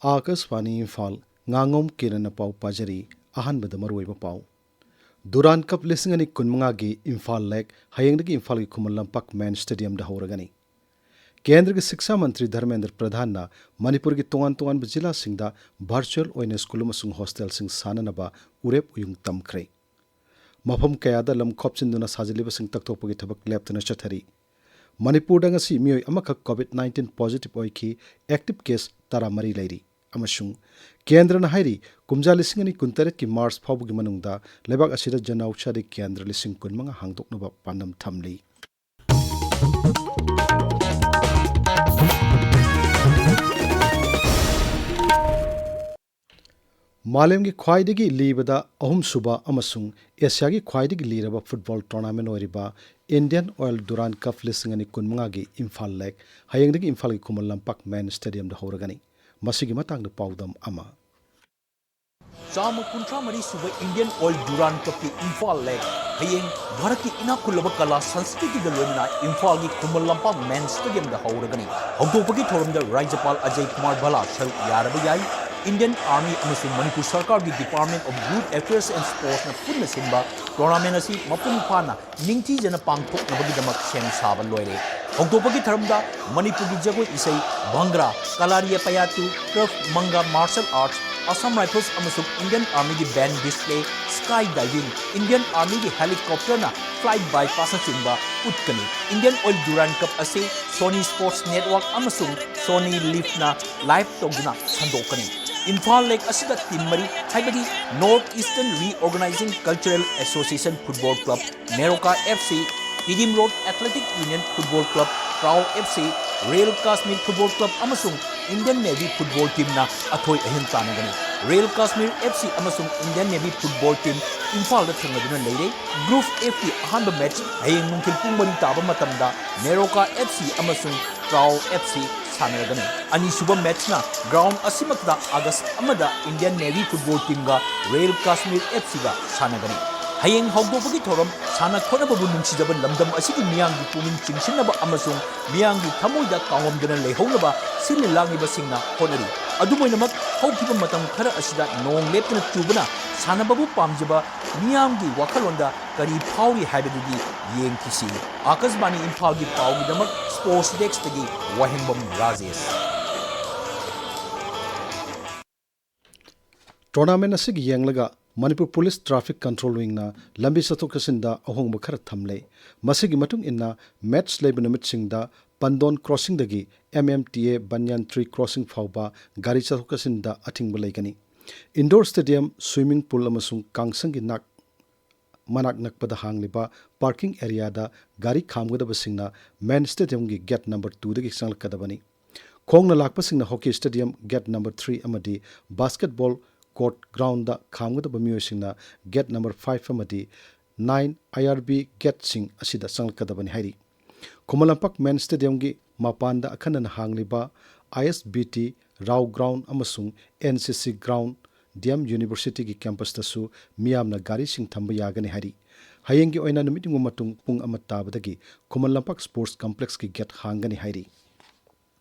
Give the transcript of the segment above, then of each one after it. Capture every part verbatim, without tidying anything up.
ꯑꯥꯀꯥꯁꯕꯥꯅꯤ ꯏꯝꯐꯥꯜ, ꯉꯥꯉꯣꯝ ꯀꯤꯔꯟꯅ ꯄꯥꯎ ꯄꯥꯖꯔꯤ꯫ ꯑꯍꯥꯟꯕꯗ ꯃꯔꯨꯑꯣꯏꯕ ꯄꯥꯎ꯫ ꯗꯨꯔꯥꯟ ꯀꯞ ꯂꯤꯁꯤꯡ ꯑꯅꯤ ꯀꯨꯟꯃꯉꯥꯒꯤ ꯏꯝꯐꯥꯜ ꯂꯦꯒ ꯍꯌꯦꯡꯗꯒꯤ ꯏꯝꯐꯥꯜꯒꯤ ꯈꯨꯃꯟ ꯂꯝꯄꯥꯛ ꯃꯦꯟ ꯁ꯭ꯇꯦꯗꯤꯌꯝꯗ ꯍꯧꯔꯒꯅꯤ꯫ ꯀꯦꯟꯗ꯭ꯔꯒꯤ ꯁꯤꯛꯁꯥ ꯃꯟꯇ꯭ꯔꯤ ꯙꯔꯃꯦꯟꯗ꯭ꯔ ꯄ꯭ꯔꯙꯥꯟꯅ ꯃꯅꯤꯄꯨꯔꯒꯤ ꯇꯣꯉꯥꯟ ꯇꯣꯉꯥꯟꯕ ꯖꯤꯂꯥꯁꯤꯡꯗ ꯚꯔꯆꯨꯑꯦꯜ ꯑꯣꯏꯅ ꯁ꯭ꯀꯨꯜ ꯑꯃꯁꯨꯡ ꯍꯣꯁꯇꯦꯜꯁꯤꯡ ꯁꯥꯅꯅꯕ ꯎꯔꯦꯞ ꯎꯌꯨꯡ ꯇꯝꯈ꯭ꯔꯦ꯫ ꯃꯐꯝ ꯀꯌꯥꯗ ꯂꯝ ꯈꯣꯞꯆꯤꯟꯗꯨꯅ ꯁꯥꯖꯤꯜꯂꯤꯕꯁꯤꯡ ꯇꯛꯊꯣꯛꯄꯒꯤ ꯊꯕꯛ ꯂꯦꯞꯇꯅ ꯆꯠꯊꯔꯤ꯫ ꯃꯅꯤꯄꯨꯔꯗ ꯉꯁꯤ ꯃꯤꯑꯣꯏ ꯑꯃꯈꯛ ꯀꯣꯚꯤꯗ ꯅꯥꯏꯟꯇꯤꯟ ꯄꯣꯖꯤꯇꯤꯚ ꯑꯣꯏꯈꯤ꯫ ꯑꯦꯛꯇꯤꯚ ꯀꯦꯁ ꯇꯔꯥꯃꯔꯤ ꯂꯩꯔꯤ꯫ ꯑꯃꯁꯨꯡ ꯀꯦꯟꯗ꯭ꯔꯅ ꯍꯥꯏꯔꯤ, ꯀꯨꯝꯖꯥ ꯂꯤꯁꯤꯡ ꯑꯅꯤ ꯀꯨꯟꯇꯔꯦꯠꯀꯤ ꯃꯥꯔꯆ ꯐꯥꯎꯕꯒꯤ ꯃꯅꯨꯡꯗ ꯂꯩꯕꯥꯛ ꯑꯁꯤꯗ ꯖꯟ ꯑꯧꯁꯥꯙꯤ ꯀꯦꯟꯗ꯭ꯔ ꯂꯤꯁꯤꯡ ꯀꯨꯟꯃꯉꯥ ꯍꯥꯡꯗꯣꯛꯅꯕ ꯄꯥꯟꯗꯝ ꯊꯝꯂꯤ꯫ ꯃꯥꯂꯦꯝꯒꯤ ꯈ꯭ꯋꯥꯏꯗꯒꯤ ꯂꯤꯕꯗ ꯑꯍꯨꯝꯁꯨꯕ ꯑꯃꯁꯨꯡ ꯑꯦꯁꯤꯌꯥꯒꯤ ꯈ꯭ꯋꯥꯏꯗꯒꯤ ꯂꯤꯔꯕ ꯐꯨꯠꯕꯣꯜ ꯇꯣꯔꯅꯥꯃꯦꯟ ꯑꯣꯏꯔꯤꯕ ꯏꯟꯗꯤꯌꯟ ꯑꯣꯏꯜ ꯗꯨꯔꯥꯟ ꯀꯞ ꯂꯤꯁꯤꯡ ꯑꯅꯤ ꯀꯨꯟꯃꯉꯥꯒꯤ ꯏꯝꯐꯥꯜ ꯂꯦꯒ ꯍꯌꯦꯡꯗꯒꯤ ꯏꯝꯐꯥꯜꯒꯤ ꯈꯨꯃꯟ ꯂꯝꯄꯥꯛ ꯃꯦꯟ ꯁ꯭ꯇꯦꯗꯤꯌꯝꯗ ꯍꯧꯔꯒꯅꯤ꯫ ꯃꯁꯤꯒꯤ ꯃꯇꯥꯡꯗ ꯄꯥꯎꯗꯝ ꯑꯃ꯫ ꯆꯥꯝꯃ ꯀꯨꯟꯊ꯭ꯔꯥ ꯃꯔꯤ ꯁꯨꯕ ꯏꯟꯗꯤꯌꯟ ꯑꯣꯏꯜ ꯗꯨꯔꯥꯟ ꯀꯞꯀꯤ ꯏꯝꯐꯥꯜ ꯂꯦꯒ ꯍꯌꯦꯡ ꯚꯥꯔꯠꯀꯤ ꯏꯅꯥꯛ ꯈꯨꯜꯂꯕ ꯀꯂꯥ ꯁꯪꯁꯀ꯭ꯔꯤꯇꯤꯒ ꯂꯣꯏꯅꯅ ꯏꯝꯐꯥꯜꯒꯤ ꯈꯨꯃꯟ ꯂꯝꯄꯥꯛ ꯃꯦꯟ ꯁ꯭ꯇꯦꯗꯤꯌꯝꯗ ꯍꯧꯔꯒꯅꯤ꯫ ꯍꯧꯗꯣꯛꯄꯒꯤ ꯊꯧꯔꯝꯗ ꯔꯥꯖ꯭ꯌꯄꯥꯜ ꯑꯖꯌ ꯀꯨꯃꯥꯔ ꯚꯜꯂꯥ ꯁꯔꯨꯛ ꯌꯥꯔꯕ ꯌꯥꯏ꯫ ꯏꯟꯗꯤꯌꯟ ꯑꯥꯔꯃꯤ ꯑꯃꯁꯨꯡ ꯃꯅꯤꯄꯨꯔ ꯁꯔꯀꯥꯔꯒꯤ Department of Youth Affairs and Sportsꯅ ꯄꯨꯟꯅ ꯁꯤꯟꯕ ꯇꯣꯔꯅꯥꯃꯦꯟ ꯑꯁꯤ ꯃꯄꯨꯡ ꯐꯥꯅ ꯅꯤꯡꯊꯤꯖꯅ ꯄꯥꯡꯊꯣꯛꯅꯕꯒꯤꯗꯃꯛ ꯁꯦꯝ ꯁꯥꯕ ꯂꯣꯏꯔꯦ꯫ ꯍꯧꯗꯣꯛꯄꯒꯤ ꯊꯧꯔꯝꯗ ꯃꯅꯤꯄꯨꯔꯒꯤ ꯖꯒꯣꯏ ꯏꯁꯩ bhangra, kalaripayattu, Krav Maga martial arts, Assam Rifles ꯑꯃꯁꯨꯡ ꯏꯟꯗꯤꯌꯟ ꯑꯥꯔꯃꯤꯒꯤ band display, sky diving, Indian ꯑꯥꯔꯃꯤꯒꯤ ꯍꯦꯂꯤꯀꯣꯞꯇꯔꯅ ꯐ꯭ꯂꯥꯏꯠ ꯕꯥꯏ ꯄꯥꯁꯅꯆꯤꯡꯕ ꯎꯠꯀꯅꯤ꯫ ꯏꯟꯗꯤꯌꯟ ꯑꯣꯏꯜ ꯗꯨꯔꯥꯟ ꯀꯞ ꯑꯁꯤ ꯁꯣꯅꯤ ꯁ꯭ꯄꯣꯔꯠꯁ ꯅꯦꯠꯋꯥꯔꯛ ꯑꯃꯁꯨꯡ ꯁꯣꯅꯤ ꯂꯤꯚꯅ ꯂꯥꯏꯚ ꯇꯧꯗꯨꯅ ꯁꯟꯗꯣꯛꯀꯅꯤ꯫ ꯏꯝꯐꯥꯜ ꯂꯦꯒ ꯑꯁꯤꯗ ꯇꯤꯝ ꯃꯔꯤ, ꯍꯥꯏꯕꯗꯤ North Eastern Reorganizing Cultural Association Football Club, NEROCA F C, Tiddim road athletic union football club, TRAU F C, Royal Kashmir football club ꯑꯃꯁꯨꯡ ꯏꯟꯗꯤꯌꯟ ꯅꯦꯚꯤ ꯐꯨꯠꯕꯣꯜ ꯇꯤꯝꯅ ꯑꯊꯣꯏ ꯑꯍꯦꯟ ꯇꯥꯟꯅꯒꯅꯤ꯫ ꯔꯣꯌꯦꯜ ꯀꯥꯁꯃꯤꯔ ꯑꯦꯐ ꯁꯤ ꯑꯃꯁꯨꯡ ꯏꯟꯗꯤꯌꯟ ꯅꯦꯚꯤ ꯐꯨꯠꯕꯣꯜ ꯇꯤꯝ ꯏꯝꯐꯥꯜꯗ ꯊꯦꯡꯅꯗꯨꯅ ꯂꯩꯔꯦ꯫ ꯒ꯭ꯔꯨꯞ ꯑꯦꯐꯀꯤ ꯑꯍꯥꯟꯕ ꯃꯦꯆ ꯍꯌꯦꯡ ꯅꯨꯡꯊꯤꯜ ꯄꯨꯡ ꯃꯔꯤ ꯇꯥꯕ ꯃꯇꯝꯗ ꯅꯦꯔꯣꯀꯥ ꯑꯦꯐ ꯁꯤ ꯑꯃꯁꯨꯡ ꯇ꯭ꯔꯥꯎ ꯑꯦꯐ ꯁꯤ ꯁꯥꯟꯅꯔꯒꯅꯤ꯫ ꯑꯅꯤꯁꯨꯕ ꯃꯦꯆꯅ ꯒ꯭ꯔꯥꯎꯟ ꯑꯁꯤꯃꯛꯇ ꯑꯥꯒꯁ ꯑꯃꯗ ꯏꯟꯗꯤꯌꯟ ꯅꯦꯚꯤ ꯐꯨꯠꯕꯣꯜ ꯇꯤꯝꯒ ꯔꯣꯌꯦꯜ ꯀꯥꯁꯃꯤꯔ ꯑꯦꯐ ꯁꯤꯒ ꯁꯥꯟꯅꯒꯅꯤ꯫ ꯍꯌꯦꯡ ꯍꯧꯗꯣꯛꯄꯒꯤ ꯊꯧꯔꯝ ꯁꯥꯟꯅ ꯈꯣꯠꯅꯕꯕꯨ ꯅꯨꯡꯁꯤꯖꯕ ꯂꯝꯗꯝ ꯑꯁꯤꯒꯤ ꯃꯤꯌꯥꯝꯒꯤ ꯄꯨꯛꯅꯤꯡ ꯆꯤꯡꯁꯤꯟꯅꯕ ꯑꯃꯁꯨꯡ ꯃꯤꯌꯥꯝꯒꯤ ꯊꯃꯣꯏꯗ ꯀꯥꯎꯉꯝꯗꯅ ꯂꯩꯍꯧꯅꯕ ꯁꯤꯜꯂꯤ ꯂꯥꯡꯂꯤꯕꯁꯤꯡꯅ ꯍꯣꯠꯅꯔꯤ꯫ ꯑꯗꯨꯝ ꯑꯣꯏꯅꯃꯛ, ꯍꯧꯈꯤꯕ ꯃꯇꯝ ꯈꯔ ꯑꯁꯤꯗ ꯅꯣꯡ ꯂꯦꯞꯇꯅ ꯆꯨꯕꯅ ꯁꯥꯟꯅꯕꯕꯨ ꯄꯥꯝꯖꯕ ꯃꯤꯌꯥꯝꯒꯤ ꯋꯥꯈꯜꯂꯣꯟꯗ ꯀꯔꯤ ꯐꯥꯎꯔꯤ ꯍꯥꯏꯕꯗꯨꯗꯤ ꯌꯦꯡꯈꯤꯁꯤ꯫ ꯑꯥꯀꯥꯁꯕꯥꯅꯤ ꯏꯝꯐꯥꯜꯒꯤ ꯄꯥꯎꯒꯤꯗꯃꯛ ꯁ꯭ꯄꯣꯔꯠꯁ ꯗꯦꯁ꯭ꯛꯇꯒꯤ ꯋꯥꯍꯦꯡꯕꯝ ꯔꯥꯖꯦꯁ꯫ ꯇꯣꯔꯅꯥꯃꯦꯟ ꯑꯁꯤꯒꯤ ꯌꯦꯡꯂꯒ ꯃꯅꯤꯄꯨꯔ ꯄꯨꯂꯤꯁ ꯇ꯭ꯔꯥꯐꯤꯛ ꯀꯟꯇ꯭ꯔꯣꯜ ꯋꯤꯡꯅ ꯂꯝꯕꯤ ꯆꯠꯊꯣꯛ ꯆꯠꯁꯤꯟꯗ ꯑꯍꯣꯡꯕ ꯈꯔ ꯊꯝꯂꯦ꯫ ꯃꯁꯤꯒꯤ ꯃꯇꯨꯡ ꯏꯟꯅ, ꯃꯦꯠꯆ ꯂꯩꯕ ꯅꯨꯃꯤꯠꯁꯤꯡꯗ ꯄꯟꯗꯣꯟ ꯀ꯭ꯔꯣꯁꯤꯡꯗꯒꯤ M M T A banyan tree crossing ꯐꯥꯎꯕ ꯒꯥꯔꯤ ꯆꯠꯊꯣꯛ ꯆꯠꯁꯤꯟꯗ ꯑꯊꯤꯡꯕ ꯂꯩꯒꯅꯤ꯫ ꯏꯟꯗꯣꯔ ꯁ꯭ꯇꯦꯗꯤꯌꯝ, ꯁ꯭ꯋꯤꯃꯤꯡ ꯄꯨꯜ ꯑꯃꯁꯨꯡ ꯀꯥꯡꯁꯪꯒꯤ ꯅꯥꯛ ꯃꯅꯥꯛ ꯅꯛꯄꯗ ꯍꯥꯡꯂꯤꯕ ꯄꯥꯔꯀꯤꯡ ꯑꯦꯔꯤꯌꯥꯗ ꯒꯥꯔꯤ ꯈꯥꯝꯒꯗꯕꯁꯤꯡꯅ ꯃꯦꯟ ꯁ꯭ꯇꯦꯗꯤꯌꯝꯒꯤ ꯒꯦꯠ ꯅꯝꯕꯔ ꯇꯨꯗꯒꯤ ꯆꯪꯂꯛꯀꯗꯕꯅꯤ꯫ ꯈꯣꯡꯅ ꯂꯥꯛꯄꯁꯤꯡꯅ hockey stadium gate number three ꯑꯃꯗꯤ ꯕꯥꯁꯀꯦꯠꯕꯣꯜ ꯀꯣꯔꯠ ꯒ꯭ꯔꯥꯎꯟꯗ ꯈꯥꯝꯒꯗꯕ ꯃꯤꯑꯣꯏꯁꯤꯡꯅ ꯒꯦꯠ ꯅꯝꯕꯔ ꯐꯥꯏꯚ ꯑꯃꯗꯤ ꯅꯥꯏꯟ ꯑꯥꯏ ꯑꯥꯔ ꯕꯤ ꯒꯦꯠꯁꯤꯡ ꯑꯁꯤꯗ ꯆꯪꯂꯛꯀꯗꯕꯅꯤ ꯍꯥꯏꯔꯤ꯫ ꯈꯨꯃꯟ ꯂꯝꯄꯥꯛ ꯃꯦꯟ ꯁ꯭ꯇꯦꯗꯤꯌꯝꯒꯤ ꯃꯄꯥꯟꯗ ꯑꯈꯟꯅꯅ ꯍꯥꯡꯂꯤꯕ I S B T, Rao ground ꯑꯃꯁꯨꯡ N C C ground, D M ꯌꯨꯅꯤꯚꯔꯁꯤꯇꯤꯒꯤ ꯀꯦꯝꯄꯁꯇꯁꯨ ꯃꯤꯌꯥꯝꯅ ꯒꯥꯔꯤꯁꯤꯡ ꯊꯝꯕ ꯌꯥꯒꯅꯤ ꯍꯥꯏꯔꯤ꯫ ꯍꯌꯦꯡꯒꯤ ꯑꯣꯏꯅ ꯅꯨꯃꯤꯠ ꯌꯨꯡꯕ ꯃꯇꯨꯡ ꯄꯨꯡ ꯑꯃ ꯇꯥꯕꯗꯒꯤ ꯈꯨꯃꯟ ꯂꯝꯄꯥꯛ ꯁ꯭ꯄꯣꯔꯠꯁ ꯀꯝꯄ꯭ꯂꯦꯛꯁꯀꯤ ꯒꯦꯠ ꯍꯥꯡꯒꯅꯤ ꯍꯥꯏꯔꯤ꯫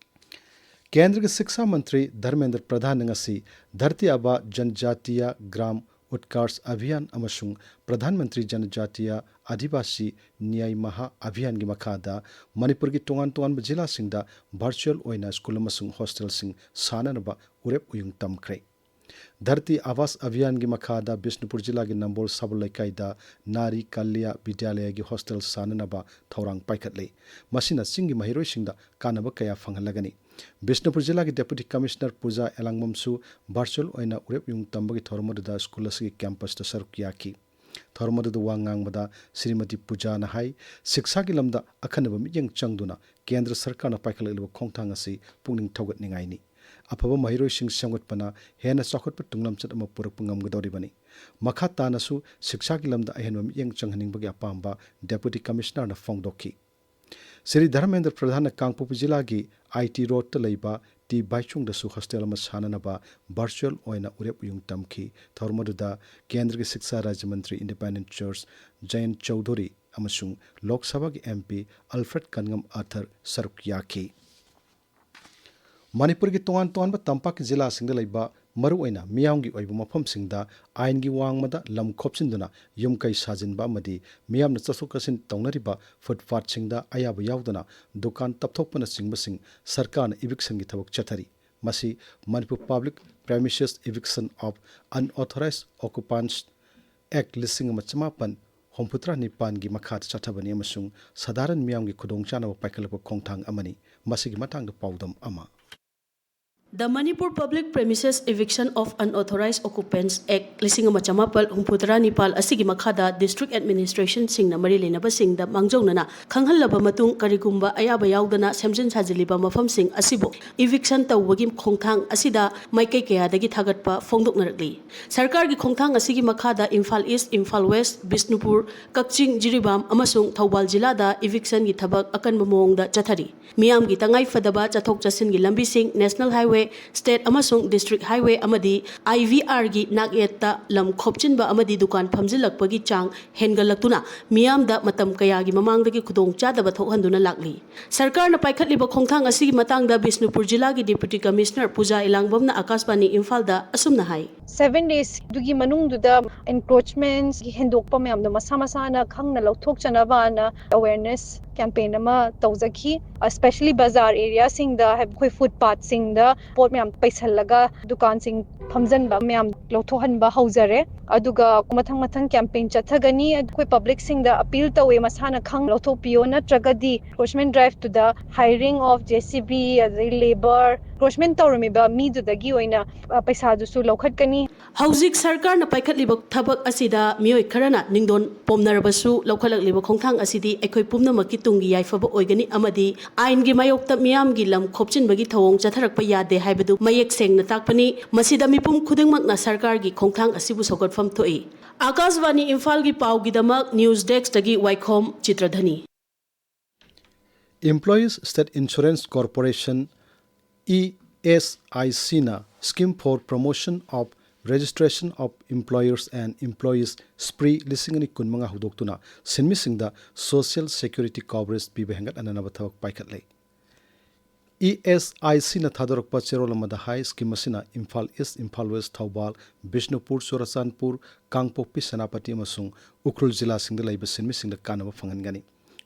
ꯀꯦꯟꯗ꯭ꯔꯒꯤ ꯁꯤꯛꯁꯥ ꯃꯟꯇ꯭ꯔꯤ ꯙꯔꯃꯦꯟꯗ꯭ꯔ ꯄ꯭ꯔꯙꯥꯟꯅ ꯉꯁꯤ ꯙꯔꯇꯤ ꯑꯥꯕꯥ ꯖꯟꯖꯥꯇꯤꯌꯥ ꯒ꯭ꯔꯥꯝ ꯎꯠꯀꯥꯔꯁ ꯑꯚꯤꯌꯥꯟ ꯑꯃꯁꯨꯡ ꯄ꯭ꯔꯙꯥꯟ ꯃꯟꯇ꯭ꯔꯤ ꯖꯟꯖꯥꯇꯤꯌꯥ ꯑꯥꯗꯤꯕꯥꯁꯤ ꯅ꯭ꯌꯥꯏ ꯃꯍꯥ ꯑꯚꯤꯌꯥꯟꯒꯤ ꯃꯈꯥꯗ ꯃꯅꯤꯄꯨꯔꯒꯤ ꯇꯣꯉꯥꯟ ꯇꯣꯉꯥꯟꯕ ꯖꯤꯂꯥꯁꯤꯡꯗ ꯚꯔꯆꯨꯑꯦꯜ ꯑꯣꯏꯅ ꯁ꯭ꯀꯨꯜ ꯑꯃꯁꯨꯡ ꯍꯣꯁꯇꯦꯜꯁꯤꯡ ꯁꯥꯅꯅꯕ ꯎꯔꯦꯞ ꯎꯌꯨꯡ ꯇꯝꯈ꯭ꯔꯦ꯫ ꯙꯔꯇꯤ ꯑꯥꯕꯥꯁ ꯑꯚꯤꯌꯥꯟꯒꯤ ꯃꯈꯥꯗ ꯕꯤꯁꯅꯨꯄꯨꯔ ꯖꯤꯂꯥꯒꯤ ꯅꯝꯕꯣꯜ ꯁꯕꯜ ꯂꯩꯀꯥꯏꯗ ꯅꯥꯔꯤ ꯀꯜꯌꯥ ꯕꯤꯗ꯭ꯌꯥꯂꯌꯒꯤ ꯍꯣꯁꯇꯦꯜ ꯁꯥꯅꯅꯕ ꯊꯧꯔꯥꯡ ꯄꯥꯏꯈꯠꯂꯤ꯫ ꯃꯁꯤꯅ ꯆꯤꯡꯒꯤ ꯃꯍꯩꯔꯣꯏꯁꯤꯡꯗ ꯀꯥꯟꯅꯕ ꯀꯌꯥ ꯐꯪꯍꯜꯂꯒꯅꯤ꯫ ꯕꯤꯁꯅꯨꯄꯨꯔ ꯖꯤꯂꯥꯒꯤ ꯗꯦꯄꯨꯇꯤ ꯀꯃꯤꯁꯅꯔ ꯄꯨꯖꯥ ꯑꯦꯂꯥꯡꯕꯝꯁꯨ ꯚꯔꯆꯨꯑꯦꯜ ꯑꯣꯏꯅ ꯎꯔꯦꯞ ꯎꯌꯨꯡ ꯇꯝꯕꯒꯤ ꯊꯧꯔꯝ ꯑꯗꯨꯗ ꯁ꯭ꯀꯨꯜ ꯑꯁꯤꯒꯤ ꯀꯦꯝꯄꯁꯇ ꯁꯔꯨꯛ ꯌꯥꯈꯤ꯫ ꯊꯧꯔꯝ ꯑꯗꯨꯗ ꯋꯥ ꯉꯥꯡꯕꯗ ꯁ꯭ꯔꯤꯃꯇꯤ ꯄꯨꯖꯥꯅ ꯍꯥꯏ, ꯁꯤꯛꯁꯥꯒꯤ ꯂꯝꯗ ꯑꯈꯟꯅꯕ ꯃꯤꯠꯌꯦꯡ ꯆꯪꯗꯨꯅ ꯀꯦꯟꯗ꯭ꯔ ꯁꯔꯀꯥꯔꯅ ꯄꯥꯏꯈꯠꯂꯛꯂꯤꯕ ꯈꯣꯡꯊꯥꯡ ꯑꯁꯤ ꯄꯨꯛꯅꯤꯡ ꯊꯧꯒꯠꯅꯤꯡꯉꯥꯏꯅꯤ꯫ ꯑꯐꯕ ꯃꯍꯩꯔꯣꯏꯁꯤꯡ ꯁꯦꯝꯒꯠꯄꯅ ꯍꯦꯟꯅ ꯆꯥꯎꯈꯠꯄ ꯇꯨꯡꯂꯝꯆꯠ ꯑꯃ ꯄꯨꯔꯛꯄ ꯉꯝꯒꯗꯧꯔꯤꯕꯅꯤ꯫ ꯃꯈꯥ ꯇꯥꯅꯁꯨ ꯁꯤꯛꯁꯥꯒꯤ ꯂꯝꯗ ꯑꯍꯦꯟꯕ ꯃꯤꯠꯌꯦꯡ ꯆꯪꯍꯟꯅꯤꯡꯕꯒꯤ ꯑꯄꯥꯝꯕ ꯗꯦꯄꯨꯇꯤ ꯀꯃꯤꯁꯅꯔꯅ ꯐꯣꯡꯗꯣꯛꯈꯤ꯫ ꯁ꯭ꯔꯤ ꯙꯔꯃꯦꯟꯗ꯭ꯔ ꯄ꯭ꯔꯙꯥꯟꯅ ꯀꯥꯡꯄꯣꯛꯄꯤ ꯖꯤꯂꯥꯒꯤ ꯑꯥꯏ ꯇꯤ ꯔꯣꯗꯇ ꯂꯩꯕ ꯇꯤ ꯕꯥꯏꯆꯨꯡꯗꯁꯨ ꯍꯣꯁꯇꯦꯜ ꯑꯃ ꯁꯥꯅꯅꯕ ꯚꯔꯆꯨꯑꯦꯜ ꯑꯣꯏꯅ ꯎꯔꯦꯞ ꯎꯌꯨꯡ ꯇꯝꯈꯤ꯫ ꯊꯧꯔꯝ ꯑꯗꯨꯗ ꯀꯦꯟꯗ꯭ꯔꯒꯤ ꯁꯤꯛꯁꯥ ꯔꯥꯖ꯭ꯌ ꯃꯟꯇ꯭ꯔꯤ ꯏꯟꯗꯤꯄꯦꯟꯗꯦꯟ ꯖꯣꯔꯖ ꯖꯌꯟ ꯆꯧꯙꯨꯔꯤ ꯑꯃꯁꯨꯡ ꯂꯣꯛ ꯁꯚꯥꯒꯤ ꯑꯦꯝ ꯄꯤ ꯑꯜꯐ꯭ꯔꯦꯗ ꯀꯟꯉꯝ ꯑꯥꯔꯊꯔ ꯁꯔꯨꯛ ꯌꯥꯈꯤ꯫ ꯃꯅꯤꯄꯨꯔꯒꯤ ꯇꯣꯉꯥꯟ ꯇꯣꯉꯥꯟꯕ ꯇꯝꯄꯥꯛꯀꯤ ꯖꯤꯂꯥꯁꯤꯡꯗ ꯂꯩꯕ ꯃꯔꯨꯑꯣꯏꯅ ꯃꯤꯌꯥꯝꯒꯤ ꯑꯣꯏꯕ ꯃꯐꯝꯁꯤꯡꯗ ꯑꯥꯏꯟꯒꯤ ꯋꯥꯡꯃꯗ ꯂꯝ ꯈꯣꯞꯆꯤꯟꯗꯨꯅ ꯌꯨꯝ ꯀꯩ ꯁꯥꯖꯤꯟꯕ ꯑꯃꯗꯤ ꯃꯤꯌꯥꯝꯅ ꯆꯠꯊꯣꯛ ꯆꯠꯁꯤꯟ ꯇꯧꯅꯔꯤꯕ ꯐꯨꯠꯄꯥꯠꯁꯤꯡꯗ ꯑꯌꯥꯕ ꯌꯥꯎꯗꯅ ꯗꯨꯀꯥꯟ ꯇꯞꯊꯣꯛꯄꯅꯆꯤꯡꯕꯁꯤꯡ ꯁꯔꯀꯥꯔꯅ ꯏꯚꯤꯛꯁꯟꯒꯤ ꯊꯕꯛ ꯆꯠꯊꯔꯤ꯫ ꯃꯁꯤ Manipur Public Premises Eviction of Unauthorized Occupants Act ꯂꯤꯁꯤꯡ ꯑꯃ ꯆꯃꯥꯄꯟ ꯍꯨꯝꯐꯨꯇꯔꯥ ꯅꯤꯄꯥꯟꯒꯤ ꯃꯈꯥꯗ ꯆꯠꯊꯕꯅꯤ ꯑꯃꯁꯨꯡ ꯁꯥꯗꯥꯔꯟ ꯃꯤꯌꯥꯝꯒꯤ ꯈꯨꯗꯣꯡꯆꯥꯅꯕ ꯄꯥꯏꯈꯠꯂꯛꯄ ꯈꯣꯡꯊꯥꯡ ꯑꯃꯅꯤ꯫ ꯃꯁꯤꯒꯤ ꯃꯇꯥꯡꯗ ꯄꯥꯎꯗꯝ ꯑꯃ꯫ The Manipur Public Premises Eviction of Unauthorized Occupants Act ꯂꯤꯁꯤꯡ ꯑꯃ ꯆꯃꯥꯄꯜ ꯍꯨꯝꯐꯨꯇꯔꯥ ꯅꯤꯄꯥꯜ ꯑꯁꯤꯒꯤ ꯃꯈꯥꯗ district administrationꯁꯤꯡꯅ ꯃꯔꯤ ꯂꯩꯅꯕꯁꯤꯡꯗ ꯃꯥꯡꯖꯧꯅꯅ ꯈꯪꯍꯜꯂꯕ ꯃꯇꯨꯡ, ꯀꯔꯤꯒꯨꯝꯕ ꯑꯌꯥꯕ ꯌꯥꯎꯗꯅ ꯁꯦꯝꯖꯤꯟ ꯁꯥꯖꯤꯜꯂꯤꯕ ꯃꯐꯝꯁꯤꯡ ꯑꯁꯤꯕꯨ eviction ꯇꯧꯕꯒꯤ ꯈꯣꯡꯊꯥꯡ ꯑꯁꯤꯗ ꯃꯥꯏꯀꯩ ꯀꯌꯥꯗꯒꯤ ꯊꯥꯒꯠꯄ ꯐꯣꯡꯗꯣꯛꯅꯔꯛꯂꯤ꯫ ꯁꯔꯀꯥꯔꯒꯤ ꯈꯣꯡꯊꯥꯡ ꯑꯁꯤꯒꯤ ꯃꯈꯥꯗ ꯏꯝꯐꯥꯜ ꯏꯁ, ꯏꯝꯐꯥꯜ ꯋꯦꯁ, ꯕꯤꯁꯅꯨꯄꯨꯔ, ꯀꯛꯆꯤꯡ, ꯖꯤꯔꯤꯕꯥꯝ ꯑꯃꯁꯨꯡ ꯊꯧꯕꯥꯜ ꯖꯤꯂꯥꯗ evictionꯒꯤ ꯊꯕꯛ ꯑꯀꯟꯕ ꯃꯑꯣꯡꯗ ꯆꯠꯊꯔꯤ꯫ ꯃꯤꯌꯥꯝꯒꯤ ꯇꯉꯥꯏ ꯐꯗꯕ ꯆꯠꯊꯣꯛ ꯆꯠꯁꯤꯟꯒꯤ ꯂꯝꯕꯤꯁꯤꯡ, national highway, state ꯑꯃꯁꯨꯡ district highway ꯑꯃꯗꯤ IVRꯒꯤ ꯅꯥꯛꯌꯦꯠꯇ ꯂꯝ ꯈꯣꯞꯆꯤꯟꯕ ꯑꯃꯗꯤ ꯗꯨꯀꯥꯟ ꯐꯝꯖꯤꯜꯂꯛꯄꯒꯤ ꯆꯥꯡ ꯍꯦꯟꯒꯠꯂꯛꯇꯨꯅ ꯃꯤꯌꯥꯝꯗ ꯃꯇꯝ ꯀꯌꯥꯒꯤ ꯃꯃꯥꯡꯗꯒꯤ ꯈꯨꯗꯣꯡꯆꯥꯗꯕ ꯊꯣꯛꯍꯟꯗꯨꯅ ꯂꯥꯛꯂꯤ꯫ ꯁꯔꯀꯥꯔꯅ ꯄꯥꯏꯈꯠꯂꯤꯕ ꯈꯣꯡꯊꯥꯡ ꯑꯁꯤꯒꯤ ꯃꯇꯥꯡꯗ ꯕꯤꯁꯅꯨꯄꯨꯔ ꯖꯤꯂꯥꯒꯤ Deputy Commissioner ꯄꯨꯖꯥ ꯏꯂꯥꯡꯕꯝꯅ ꯑꯀꯥꯁꯕꯥꯅꯤ ꯏꯝꯐꯥꯜꯗ ꯑꯁꯨꯝꯅ ꯍꯥꯏ꯫ Seven days ꯑꯗꯨꯒꯤ ꯃꯅꯨꯡꯗꯨꯗ encroachments ꯍꯦꯟꯗꯣꯛꯄ ꯃꯌꯥꯝꯗꯣ ꯃꯁꯥ ꯃꯁꯥꯅ ꯈꯪꯅ ꯂꯧꯊꯣꯛꯆꯅꯕꯅ awareness campaign ꯑꯃ ꯇꯧꯖꯈꯤ꯫ Especially ꯕꯖꯥꯔ areaꯁꯤꯡꯗ, ꯍꯥꯏ-, ꯑꯩꯈꯣꯏ footpathꯁꯤꯡꯗ ꯄꯣꯠ ꯃꯌꯥꯝ ꯄꯩꯁꯜꯂꯒ ꯗꯨꯀꯥꯟꯁꯤꯡ ꯐꯝꯖꯟꯕ ꯃꯌꯥꯝ ꯂꯧꯊꯣꯛꯍꯟꯕ ꯍꯧꯖꯔꯦ꯫ ꯑꯗꯨꯒ ꯃꯊꯪ ꯃꯊꯪ campaign ꯆꯠꯊꯒꯅꯤ꯫ ꯑꯩꯈꯣꯏ publicꯁꯤꯡꯗ appeal ꯇꯧꯋꯦ, ꯃꯁꯥꯅ ꯈꯪ ꯂꯧꯊꯣꯛꯄꯤꯌꯣ, ꯅꯠꯇ꯭ꯔꯒꯗꯤ encroachment driveꯇꯨꯗ hiring of JCB, ꯑꯗꯩ labour, encroachment ꯇꯧꯔꯝꯃꯤꯕ ꯃꯤꯗꯨꯗꯒꯤ ꯑꯣꯏꯅ, ꯑ, ꯄꯩꯁꯥꯗꯨꯁꯨ ꯂꯧꯈꯠꯀꯅꯤ꯫ ꯍꯧꯖꯤꯛ ꯁꯔꯀꯥꯔꯅ ꯄꯥꯏꯈꯠꯂꯤꯕ ꯊꯕꯛ ꯑꯁꯤꯗ ꯃꯤꯑꯣꯏ ꯈꯔꯅ ꯅꯤꯡꯗꯣꯟ ꯄꯣꯝꯅꯔꯕꯁꯨ, ꯂꯧꯈꯠꯂꯛꯂꯤꯕ ꯈꯣꯡꯊꯥꯡ ꯑꯁꯤꯗꯤ ꯑꯩꯈꯣꯏ ꯄꯨꯝꯅꯃꯛꯀꯤ ꯇꯨꯡꯒꯤ ꯌꯥꯏꯐꯕ ꯑꯣꯏꯒꯅꯤ ꯑꯃꯗꯤ ꯑꯥꯏꯟꯒꯤ ꯃꯥꯌꯣꯛꯇ ꯃꯤꯌꯥꯝꯒꯤ ꯂꯝ ꯈꯣꯞꯆꯤꯟꯕꯒꯤ ꯊꯧꯑꯣꯡ ꯆꯠꯊꯔꯛꯄ ꯌꯥꯗꯦ ꯍꯥꯏꯕꯗꯨ ꯃꯌꯦꯛ ꯁꯦꯡꯅ ꯇꯥꯛꯄꯅꯤ꯫ ꯃꯁꯤꯗ ꯃꯤꯄꯨꯝ ꯈꯨꯗꯤꯡꯃꯛꯅ ꯁꯔꯀꯥꯔꯒꯤ ꯈꯣꯡꯊꯥꯡ ꯑꯁꯤꯕꯨ ꯁꯧꯒꯠꯐꯝ ꯊꯣꯛꯏ꯫ ꯑꯀꯥꯁꯕꯥꯅꯤ ꯏꯝꯐꯥꯜꯒꯤ ꯄꯥꯎꯒꯤꯗꯃꯛ news deskꯇꯒꯤ ꯋꯥꯏꯈꯣꯝ ꯆꯤꯇ꯭ꯔꯙꯅꯤ꯫ Employees State Insurance Corporation, E S I C ꯅ Scheme for Promotion of Registration of Employers and Employees, SPREE, ꯂꯤꯁꯤꯡ ꯑꯅꯤ ꯀꯨꯟꯃꯉꯥ ꯍꯧꯗꯣꯛꯇꯨꯅ ꯁꯤꯟꯃꯤꯁꯤꯡꯗ social security coverage ꯄꯤꯕ ꯍꯦꯟꯒꯠꯍꯟꯅꯅꯕ ꯊꯕꯛ ꯄꯥꯏꯈꯠꯂꯦ꯫ E S I C ꯅ ꯊꯥꯗꯣꯔꯛꯄ ꯆꯦꯔꯣꯜ ꯑꯃꯗ ꯍꯥꯏ, ꯁ꯭ꯀꯤꯝ ꯑꯁꯤꯅ ꯏꯝꯐꯥꯜ ꯏꯁ, ꯏꯝꯐꯥꯜ ꯋꯦꯁ, ꯊꯧꯕꯥꯜ, ꯕꯤꯁꯅꯨꯄꯨꯔ, ꯆꯨꯔꯆꯥꯟꯄꯨꯔ, ꯀꯥꯡꯄꯣꯛꯄꯤ, ꯁꯦꯅꯥꯄꯇꯤ ꯑꯃꯁꯨꯡ ꯎꯈ꯭ꯔꯨꯜ ꯖꯤꯂꯥꯁꯤꯡꯗ ꯂꯩꯕ ꯁꯤꯟꯃꯤꯁꯤꯡꯗ ꯀꯥꯟꯅꯕ ꯐꯪꯍꯟꯒꯅꯤ꯫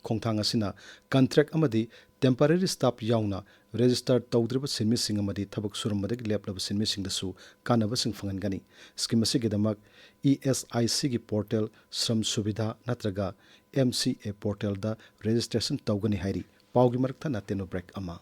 ꯈꯣꯡꯊꯥꯡ ꯑꯁꯤꯅ ꯀꯟꯇ꯭ꯔꯦꯛ ꯑꯃꯗꯤ temporary staff ꯌꯥꯎꯅ register ꯇꯧꯗ꯭ꯔꯤꯕ ꯁꯤꯟꯃꯤꯁꯤꯡ ꯑꯃꯗꯤ ꯊꯕꯛ ꯁꯨꯔꯝꯕꯗꯒꯤ ꯂꯦꯞꯂꯕ ꯁꯤꯟꯃꯤꯁꯤꯡꯗꯁꯨ ꯀꯥꯟꯅꯕꯁꯤꯡ ꯐꯪꯍꯟꯒꯅꯤ꯫ ꯁ꯭ꯀꯤꯝ ꯑꯁꯤꯒꯤꯗꯃꯛ E S I C ꯒꯤ portal Shram Suvidha ꯅꯠꯇ꯭ꯔꯒ M C A portal the registration ꯇꯧꯒꯅꯤ ꯍꯥꯏꯔꯤ꯫ ꯄꯥꯎꯒꯤ ꯃꯔꯛ ꯊꯠꯅ ꯇꯦꯅꯣ break ꯑꯃ꯫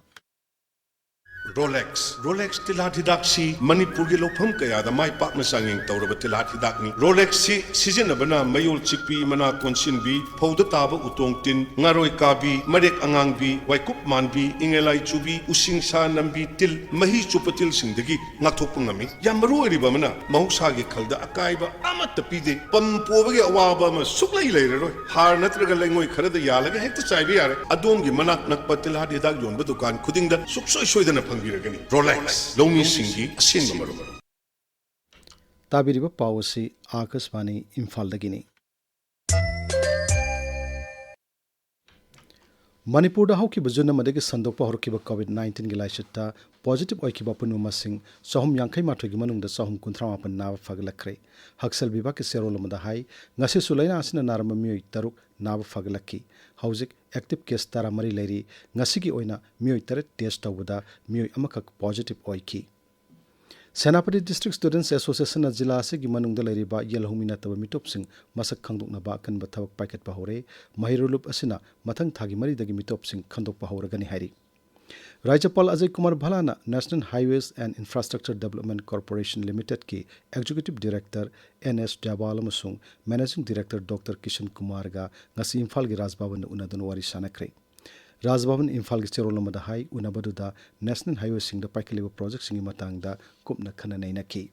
ꯔꯣꯂꯦꯛꯁ꯫ ꯔꯣꯂꯦꯛꯁ ꯇꯤꯜꯍꯥꯠ ꯍꯤꯗꯥꯛꯁꯤ ꯃꯅꯤꯄꯨꯔꯒꯤ ꯂꯧꯐꯝ ꯀꯌꯥꯗ ꯃꯥꯏ ꯄꯥꯛꯅ ꯆꯥꯡꯌꯦꯡ ꯇꯧꯔꯕ ꯇꯤꯜꯍꯥꯠ ꯍꯤꯗꯥꯛꯅꯤ꯫ ꯔꯣꯂꯦꯛꯁꯁꯤ ꯁꯤꯖꯤꯟꯅꯕꯅ ꯃꯌꯣꯜ ꯆꯤꯛꯄꯤ, ꯃꯅꯥ ꯀꯣꯟꯁꯤꯟꯕꯤ, ꯐꯧꯗ ꯇꯥꯕ ꯎꯇꯣꯡ ꯇꯤꯟ, ꯉꯥꯔꯣꯏ ꯀꯥꯕꯤ, ꯃꯔꯦꯛ ꯑꯉꯥꯡꯕꯤ, ꯋꯥꯏꯀꯨꯞ ꯃꯥꯟꯕꯤ, ꯏꯉꯦꯂꯥꯏ ꯆꯨꯕꯤ, ꯎꯁꯤꯡꯁꯥ ꯅꯝꯕꯤ ꯇꯤꯜ, ꯃꯍꯤ ꯆꯨꯞꯄ ꯇꯤꯜꯁꯤꯡꯗꯒꯤ ꯉꯥꯛꯊꯣꯛꯄ ꯉꯝꯃꯤ꯫ ꯌꯥꯝ ꯃꯔꯨ ꯑꯣꯏꯔꯤꯕ ꯑꯃꯅ, ꯃꯍꯧꯁꯥꯒꯤ ꯈꯜꯗ ꯑꯀꯥꯏꯕ ꯑꯃꯠꯇ ꯄꯤꯗꯦ꯫ ꯄꯝ ꯄꯣꯕꯒꯤ ꯑꯋꯥꯕ ꯑꯃ ꯁꯨꯛꯂꯩ ꯂꯩꯔꯔꯣꯏ꯫ ꯍꯥꯔ ꯅꯠꯇ꯭ꯔꯒ ꯂꯩꯉꯣꯏ ꯈꯔꯗ ꯌꯥꯜꯂꯒ ꯍꯦꯛꯇ ꯆꯥꯏꯕ ꯌꯥꯔꯦ꯫ ꯑꯗꯣꯝꯒꯤ ꯃꯅꯥꯛ ꯅꯛꯄ ꯇꯤꯜꯍꯥꯠ ꯍꯤꯗꯥꯛ ꯌꯣꯟꯕ ꯗꯨꯀꯥꯟ ꯈꯨꯗꯤꯡꯗ ꯁꯨꯛꯁꯣꯏ ꯁꯣꯏꯗꯅ ꯐꯪꯕꯤꯔꯒꯅꯤ꯫ ꯔꯣꯂꯦꯛꯁ, ꯂꯧꯃꯤꯁꯤꯡꯒꯤ ꯑꯁꯦꯡꯕ ꯃꯔꯨꯞ꯫ ꯇꯥꯕꯤꯔꯤꯕ ꯄꯥꯎ ꯑꯁꯤ ꯑꯥꯀꯥꯁꯕꯥꯅꯤ ꯏꯝꯐꯥꯜꯗꯒꯤꯅꯤ꯫ ꯃꯅꯤꯄꯨꯔꯗ ꯍꯧꯈꯤꯕ ꯖꯨꯟ ꯑꯃꯗꯒꯤ ꯁꯟꯗꯣꯛꯄ ꯍꯧꯔꯛꯈꯤꯕ COVID nineteen ꯒꯤ ꯂꯥꯏꯆꯠꯇ positive ꯑꯣꯏꯈꯤꯕ ꯑꯄꯨꯟꯕ ꯃꯁꯤꯡ ꯆꯍꯨꯝ ꯌꯥꯡꯈꯩ ꯃꯥꯊꯣꯏꯒꯤ ꯃꯅꯨꯡꯗ ꯆꯍꯨꯝ ꯀꯨꯟꯊ꯭ꯔꯥ ꯃꯥꯄꯟ ꯅꯥꯕ ꯐꯒꯠꯂꯛꯈ꯭ꯔꯦ꯫ ꯍꯛꯁꯦꯜ ꯕꯤꯚꯥꯒꯀꯤ ꯆꯦꯔꯣꯜ ꯑꯃꯗ ꯍꯥꯏ, ꯉꯁꯤꯁꯨ ꯂꯥꯏꯅꯥ ꯑꯁꯤꯅ ꯅꯥꯔꯝꯕ ꯃꯤꯑꯣꯏ ꯇꯔꯨꯛ ꯅꯥꯕ ꯐꯒꯠꯂꯛꯈꯤ꯫ ꯍꯧꯖꯤꯛ active case ꯇꯔꯥꯃꯔꯤ ꯂꯩꯔꯤ꯫ ꯉꯁꯤꯒꯤ ꯑꯣꯏꯅ ꯃꯤꯑꯣꯏ ꯇꯔꯦꯠ test ꯇꯧꯕꯗ ꯃꯤꯑꯣꯏ ꯑꯃꯈꯛ positive ꯑꯣꯏꯈꯤ꯫ ꯁꯦꯅꯥꯄꯇꯤ District Students Association ꯅ ꯖꯤꯂꯥ ꯑꯁꯤꯒꯤ ꯃꯅꯨꯡꯗ ꯂꯩꯔꯤꯕ ꯌꯦꯜꯍꯧꯃꯤ ꯅꯠꯇꯕ ꯃꯤꯇꯣꯞꯁꯤꯡ ꯃꯁꯛ ꯈꯪꯗꯣꯛꯅꯕ ꯑꯀꯟꯕ ꯊꯕꯛ ꯄꯥꯏꯈꯠꯄ ꯍꯧꯔꯦ꯫ ꯃꯍꯩꯔꯣꯏ ꯂꯨꯞ ꯑꯁꯤꯅ ꯃꯊꯪ ꯊꯥꯒꯤ ꯃꯔꯤꯗꯒꯤ ꯃꯤꯇꯣꯞꯁꯤꯡ ꯈꯟꯗꯣꯛꯄ ꯍꯧꯔꯒꯅꯤ ꯍꯥꯏꯔꯤ꯫ ꯔꯥꯖ꯭ꯌꯄꯥꯜ Ajay Kumar ꯚꯂꯥꯅ National Highways and Infrastructure Development Corporation Limited ꯀꯤ Executive Director N S ꯗ꯭ꯌꯥꯕꯥꯜ ꯑꯃꯁꯨꯡ Managing Director Doctor ꯀꯤꯁꯟ ꯀꯨꯃꯥꯔꯒ ꯉꯁꯤ ꯏꯝꯐꯥꯜꯒꯤ ꯔꯥꯖ ꯚꯕꯟꯗ ꯎꯅꯗꯨꯅ ꯋꯥꯔꯤ ꯁꯥꯅꯈ꯭ꯔꯦ꯫ ꯔꯥꯖ ꯚꯕꯟ ꯏꯝꯐꯥꯜꯒꯤ ꯆꯦꯔꯣꯜ ꯑꯃꯗ ꯍꯥꯏ, ꯎꯅꯕꯗꯨꯗ National Highway ꯁꯤꯡꯗ ꯄꯥꯏꯈꯠꯂꯤꯕ project ꯁꯤꯡꯒꯤ ꯃꯇꯥꯡꯗ ꯀꯨꯞꯅ ꯈꯟꯅ ꯅꯩꯅꯈꯤ꯫